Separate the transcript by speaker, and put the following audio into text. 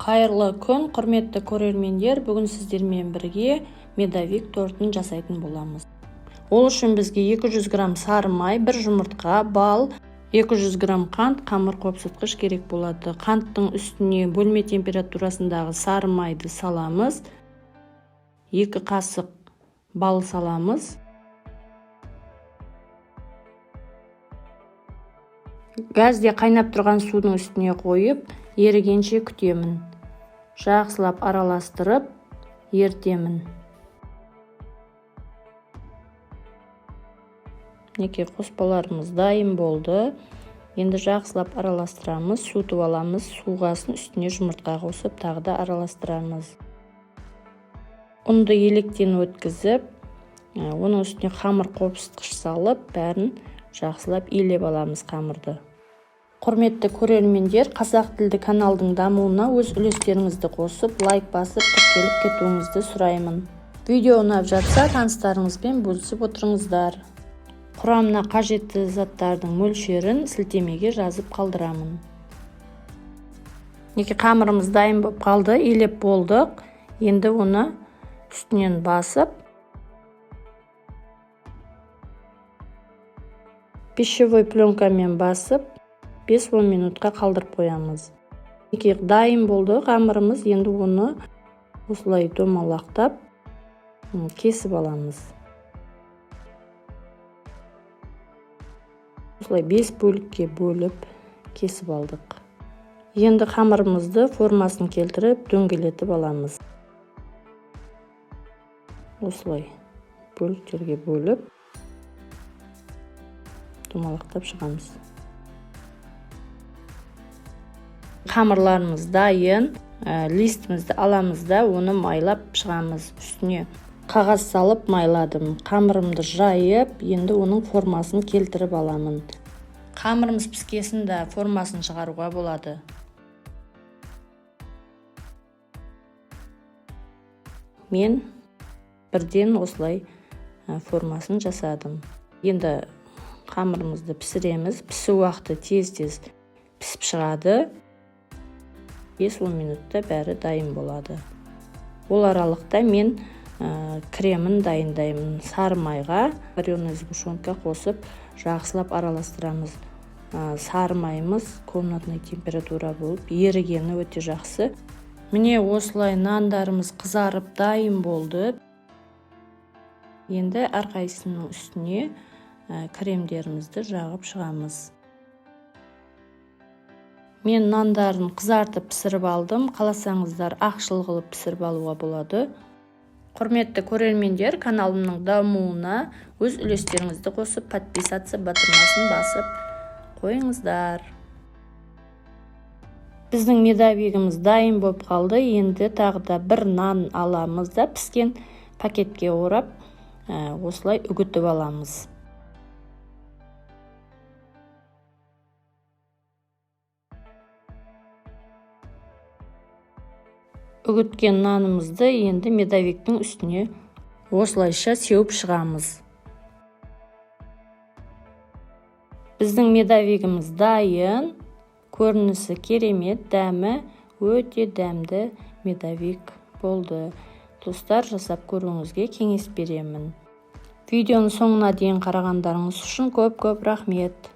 Speaker 1: Қайырлы күн, құрметті көрермендер! Бүгін сіздермен бірге медовик тортын жасайтын боламыз. Ол үшін бізге 200 грамм сары май, бір жұмыртқа, бал, 200 грамм қант, қамыр қопсытқыш керек болады. Қанттың үстіне бөлме температурасындағы сары майды саламыз, 2 қасық бал саламыз. Газде қайнап тұрған судың үстіне қойып, ерігенше күтемін. Жақсылап араластырып, ертемін. Мінекей, қоспаларымыз дайын болды. Енді жақсылап араластырамыз, суытып аламыз. Суғасын үстіне жұмыртқа қосып, тағы да араластырамыз. Ұнды електен өткізіп, оның үстіне қамыр қопсытқыш салып, бәрін жақсылап илеп аламыз қамырды. Құрметті көрермендер, қазақ тілді каналдың дамуына өз үлестеріңізді қосып, лайк басып, тіркеліп кетуіңізді сұраймын. Видео ұнап жатса, таныстарыңызбен бөлісіп отырыңыздар. Құрамына қажетті заттардың мөлшерін сілтемеге жазып қалдырамын. Мінекей, қамырымыз дайын болып қалды, илеп болдық. Енді оны үстінен басып, пищевой пленкамен басып, 5-10 минутқа қалдырып қоямыз. Мінекей, дайын болды қамырымыз. Енді оны осылай домалақтап кесіп аламыз. Осылай 5 бөлікке бөліп кесіп алдық. Енді қамырымызды формасын келтіріп дөңгелетіп аламыз. Осылай бөліктерге бөліп домалақтап шығамыз. Қамырларымыз дайын. Листімізді аламыз да, оны майлап шығамыз. Үстіне қағаз салып майладым. Қамырымды жайып, енді оның формасын келтіріп аламын. Қамырымыз піскесін да формасын шығаруға болады. Мен бірден осылай формасын жасадым. Енді қамырымызды пісіреміз. Пісу уақыты тез-тез пісіп шығады. 5-10 минутта бәрі дайын болады. Ол аралықта мен кремін дайындаймын. Сары майға вареная сгущенка қосып, жақсылап араластырамыз. Сары майымыз комнатный температура болып, ерігені өте жақсы. Міне, осылай нандарымыз қызарып дайын болды. Енді әрқайсысының үстіне кремдерімізді жағып шығамыз. Мен нандарын қызартып пісіріп алдым. Қаласаңыздар, ақшыл қылып пісіріп алуға болады. Құрметті көрермендер, каналымның дамуына өз үлестеріңізді қосып, подписаться батырмасын басып қойыңыздар. Біздің медовигіміз дайын болып қалды. Енді тағы да бір нан аламыз да, піскен пакетке орап, осылай үгітіп аламыз. Үгіткен нанымызды енді медовиктің үстіне осылайша сеуіп шығамыз. Біздің медовигіміз дайын. Көрінісі керемет, дәмі өте дәмді медовик болды. Достар, жасап көруіңізге кеңес беремін. Видеоның соңына дейін қарағандарыңыз үшін көп-көп рахмет.